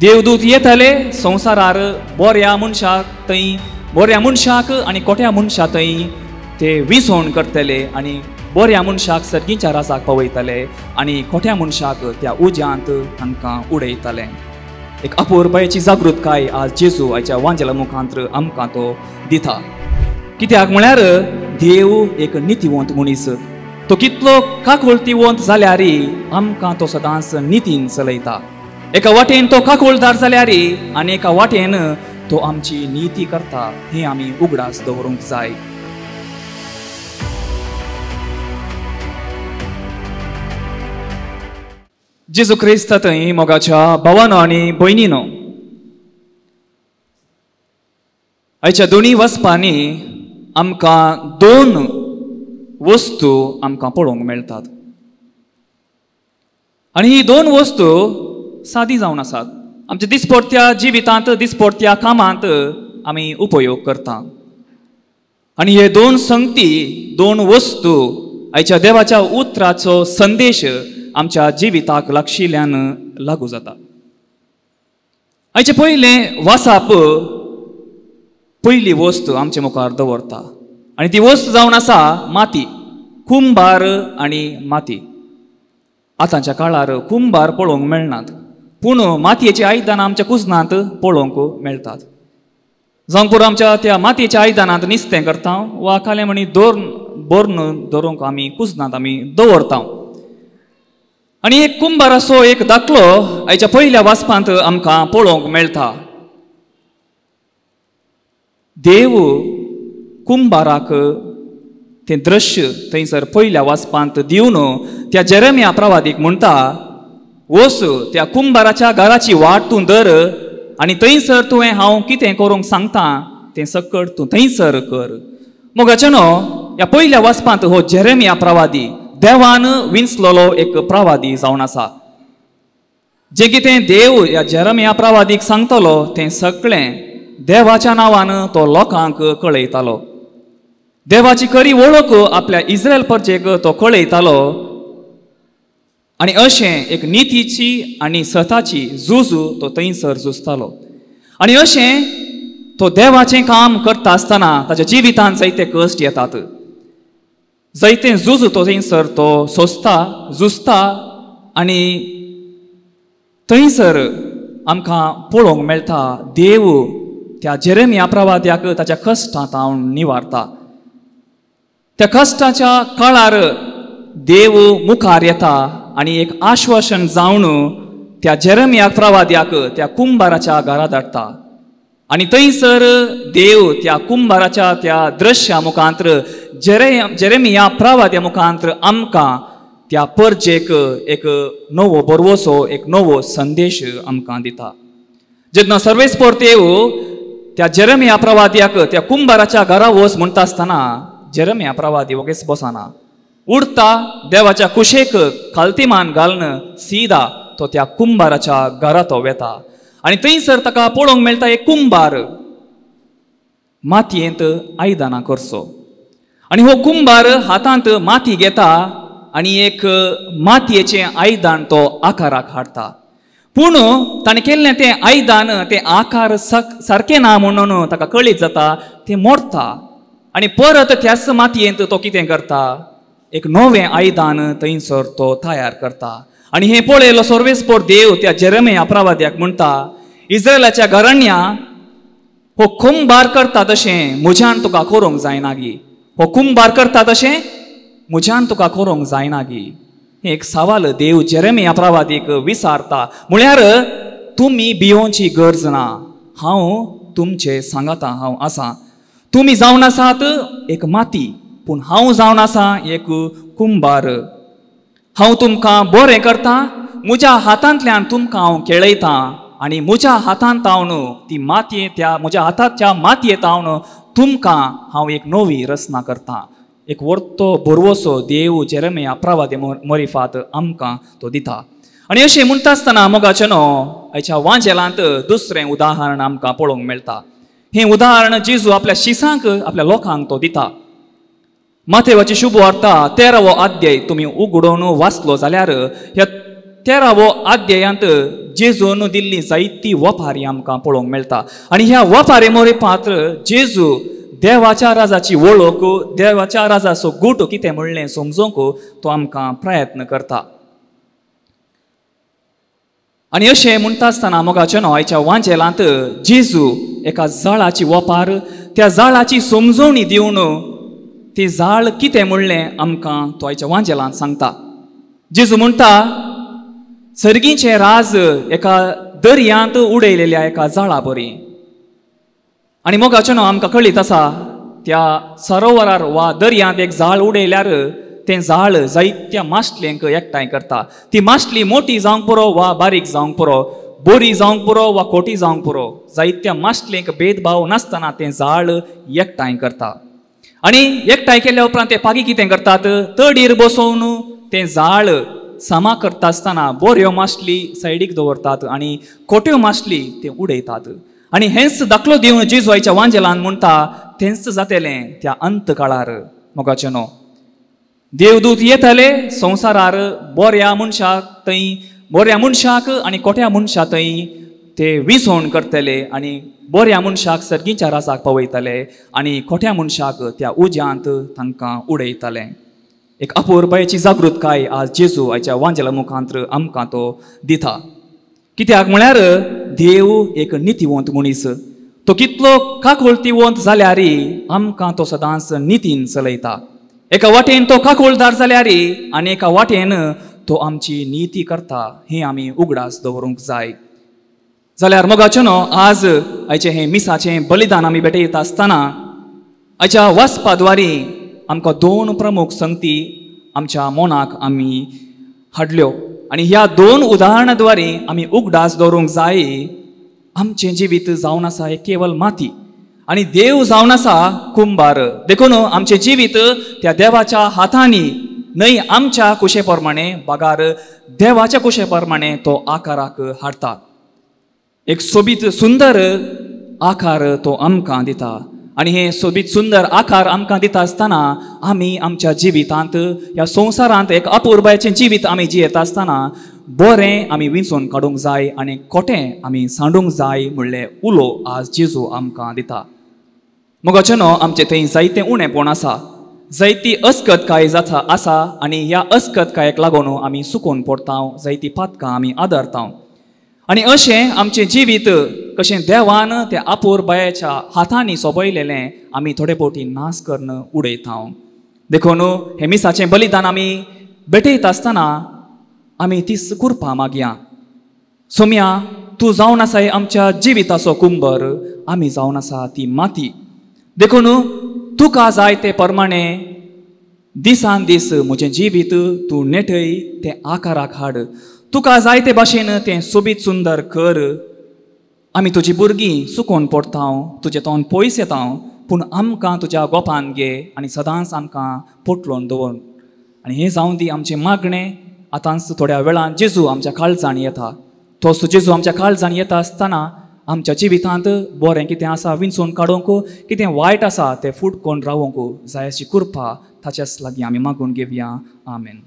देवदूत येताले संवसारार बऱ्या मनशाक थंय, बऱ्या मनशाक आनी कोट्या मनशा थंय ते विसवण करतले आनी बऱ्या मनशाक सर्गीच्या राजाक पावयताले आनी खोट्या मनशाक त्या उज्यांत तांकां उडयताले. एक अपुरबायेची जागृतकाय आज जेजू आयच्या वांजेला मुखांत आमकां तो दिता. कित्याक म्हळ्यार देव एक नितीवंत मनीस, तो कितलो काकुळतीवंत जाल्यार आमकां तो सदांच नितीन चलयता. एका वाटेन तो काकुळदार जाल्यार आनी एका वाटेन तो आमची निती करता, हें आमी उगडास दवरूंक जाय. जेजू क्रिस्त थंय मोगाच्या भावानो आनी भयणीनो, आयच्या दोनी वचपांनी आमकां दोन वस्तू आमकां पळोवंक मेळटात आनी ही दोन वस्तू सादी जावन आसात. आमच्या दिसपडत्या जिवितांत, दिसपडत्या कामांत आमी उपयोग करता आनी हे दोन संगती, दोन वस्तू आयच्या देवाच्या उतराचो संदेश आमच्या जिविताक लागशिल्ल्यान लागू जाता. आयचे पयलें वासाप पयली वस्त आमचे मुखार दवरता आनी ती वस्त जावन आसा माती, कुंभार आनी माती. आतांच्या काळार कुंभार पळोवंक मेळनात, पूण मातयेची आयदनां आमच्या कुजनांत पळोवंक मेळटात. जावंक पुरो आमच्या त्या मातयेच्या आयदनांत निस्तें करता वा कालें म्हणी दोन बर्न दवरूंक आमी कुजनांत आमी दवरता. आनी एक कुंभाराचो एक दाखलो आयच्या पयल्या वाचपांत आमकां पळोवंक मेळटा. देव कुंभाराक तें दृश्य थंयसर पयल्या वाचपांत दिवन त्या जेरेमिया प्रवादीक म्हणटा, वच त्या कुंभाराच्या घराची वाट तूं धर आनी थंयसर तुवें हांव कितें करूंक सांगता तें सकट तूं थंयसर कर. मोगाचें न्हू, ह्या पयल्या वाचपांत हो जेरेमिया प्रवादी देवान विंचलेलो एक प्रवादी जावन आसा. जें कितें देव ह्या जेरेमिया प्रवादीक सांगतलो तें सगळें देवाच्या नांवान तो लोकांक कळयतालो. देवाची खरी वळख आपल्या इस्रायल परजेक तो कळयतालो आनी अशें एक नितीची आनी सताची झुजू तो थंयसर झुजतालो. आनी अशें तो देवाचें काम करता आसतना ताच्या जिवितांत जायते कश्ट येतात, जायते झुज तो थंयसर तो सोंसता, झुजता आनी थंयसर आमकां पळोवंक मेळटा देव त्या जेरेमिया प्रवाद्याक ताच्या कश्टांत हांव निवारता. त्या कश्टाच्या काळार देव मुखार येता आनी एक आश्वासन जावन त्या जेरेमिया प्रवाद्याक त्या कुंभाराच्या घरा धाडटा आनी थंयसर देव त्या कुंभाराच्या त्या दृश्या मुखांत जेरेमिया प्रवाद्या मुखांत आमकां त्या परजेक एक नवो बरवसो, एक नवो संदेश आमकां दिता. जेन्ना सर्वेस्पोर देव त्या जेरेमिया प्रवाद्याक त्या कुंभाराच्या घरा वच म्हणटा आसतना जेरेमिया प्रवादी वगेच बसना, उडता देवाच्या कुशेक खालतीमान घालून सीदा तो त्या कुंभाराच्या घरा तो वेता आनी थंयसर ताका पळोवंक मेळटा एक कुंभार मातयेंत आयदनां करचो आनी हो कुंभार हातांत माती घेता आनी एक मातयेचें आयदन तो आकाराक हाडटा. पूण ताणें केल्लें तें आयदन तें आकार सारकें ना म्हणून ताका कळीत जाता, तें मोडटा आनी परत त्याच मातयेंत तो कितें करता, एक नवें आयदन थंयसर तो तयार करता. आनी हें पळयलो सर्वेस्पोर देव त्या जेरेमिया प्रवाद्याक म्हणटा, इस्रायलाच्या घराण्या हो कुंभार करता तशें म्हज्यान तुका करूंक जायना गी, हो कुंभार करता तशें म्हज्यान तुका करूंक जायना गी. हें एक सवाल देव जेरेमिया प्रवादीक विचारता, म्हळ्यार तुमी भियोवची गरज ना, हांव तुमचे सांगाता हांव आसा. तुमी जावन आसात एक माती, पूण हांव जावन आसा एक कुंभार. हांव तुमकां बरें करता, म्हज्या हातांतल्यान तुमकां हांव खेळयतां आनी म्हज्या हातांत हांव ती मातये त्या म्हज्या हाताच्या मातयेंत हांव तुमकां हांव एक नवी रचना करता. एक वर्तो बरवसो देव जेरेमिया प्रवादी मरिफात आमकां तो दिता. आनी अशें म्हणटा आसतना मोगाचें न्हू, आयच्या वांजेलांत दुसरें उदाहरण आमकां पळोवंक मेळटा. हें उदाहरण जेजू आपल्या शिसांक, आपल्या लोकांक तो दिता. माथेवाची शुभ वार्ता 13वो अध्याय तुमी उगडून वाचलो जाल्यार ह्या 13वो अध्यायांत जेजून दिल्ली जायती वपारी आमकां पळोवंक मेळटा. आनी ह्या वपारी मोरे पात्र जेजू देवाच्या राजाची वळख, देवाच्या राजाचो गूट कितें म्हणलें समजूंक तो आमकां प्रयत्न करता. आनी अशें म्हणटा आसतना मोगाचें न्हू आयच्या वांजेलांत जेजू एका जाळाची वपार, त्या जाळाची समजवणी दिवन ती जाळ कितें म्हणलें आमकां तो आयच्या वांजेलांत सांगता. जेजू म्हणटा सर्गीचें राज एका दर्यांत उडयलेल्या एका जाळा बरी. आनी मोगाचें न्हू आमकां कळीत आसा त्या सरोवरार वा दर्यांत एक जाळ उडयल्यार तें जाळ जायत्या मासल्यांक एकठांय करता. ती मासली मोठी जावंक पुरो वा बारीक जावंक पुरो, बोरी जावंक पुरो वा खोटी जावंक पुरो, जायत्या मासल्यांक भेदभाव नासतना तें जाळ एकठांय करता. आनी एकठांय केल्या उपरांत ते पागी कितें करतात, तडीर बसोवन तें जाळ सामा करता आसतना बऱ्यो मासली सायडीक दवरतात आनी खोट्यो मासली ते उडयतात. आनी हेंच दाखलो दिवन जेजू आयच्या वांजेलान म्हणटा तेंच जातलें त्या अंत काळार. मोगाचें न्हू देवदूत येताले संवसारार बऱ्या मनशाक थंय, बऱ्या मनशाक आनी खोट्या मनशा थंय ते विसवण करतले आनी बऱ्या मनशाक सर्गीच्या राजाक पावयताले आनी खोट्या मनशाक त्या उज्यांत तांकां उडयताले. एक अपुरबायेची जागृतकाय आज जेजू आयच्या वांजेला मुखांत आमकां तो दिता. कित्याक म्हळ्यार देव एक नितीवंत मनीस, तो कितलो काकुळतीवंत जाल्यार आमकां तो सदांच नितीन चलयता. एका वाटेन तो काकुळदार जाल्यार आनी एका वाटेन तो आमची निती करता, हें आमी उगडास दवरूंक जाय. जाल्यार मोगाचें न्हू आज आयचें हें मिसाचें बलिदान आमी भेटयता आसतना आयच्या वाचपा द्वारी आमकां दोन प्रमुख संगती आमच्या मनाक आमी हाडल्यो आनी ह्या दोन उदाहरणा द्वारे आमी उगडास दवरूंक जाय आमचें जिवीत जावन आसा हें केवल माती आनी देव जावन आसा कुंभार. देखून आमचें जिवीत त्या देवाच्या हातांनी न्हय आमच्या कुशे प्रमाणे बगार देवाच्या कुशे प्रमाणे तो आकाराक हाडटा. एक सोबीत सुंदर आकार तो आमकां दिता आनी हे सोबीत सुंदर आकार आमकां दिता आसतना आमी आमच्या जिवितांत ह्या संवसारांत एक अपुरबायेचें जिवीत आमी जियेता आसतना बरें आमी विंचून काडूंक जाय आनी खोटें आमी सांडूंक जाय म्हणलें उलो आज जेजू आमकां दिता. मोगाचें न्हू आमचें थंय जायतें उणेपण आसा, जायती अस्कतकाय जाता आसा आनी ह्या अस्कतकायेक लागून आमी सुकून पडटा, जायती पातकां आमी आदरता. आनी अशें आमचें जिवीत कशें देवान त्या अपुरबायेच्या हातांनी सोबयलेलें आमी थोडे फावटी नाश करून उडयता. देखून हें मिसाचें बलिदान आमी भेटयता आसतना आमी तीच कुरपा मागया, सोम्या तूं जावन आसाय आमच्या जिविताचो कुंबर, आमी जावन आसा ती माती. देखून तुका जाय ते प्रमाणे दिसान दीस म्हजें जिवीत तूं नेटय, तें आकाराक हाड, तुका जाय ते भाशेन तें सोबीत सुंदर कर. आमी तुजी भुरगीं सुकोवन पडटा, तुजें तोंड पयस येता, पूण आमकां तुज्या गोपान घे आनी सदांच आमकां पोटलोन दवर. आनी हें जावन दी आमचें मागणें. आतांच थोड्या वेळान जेजू आमच्या काळजान येता, तो जेजू आमच्या काळजान येता आसतना आमच्या जिवितांत बरें कितें आसा विंचून काडूंक, कितें वायट आसा तें फुटकोन रावूंक जाय अशी कृपा ताच्याच लागीं आमी मागून घेवया. आमेन.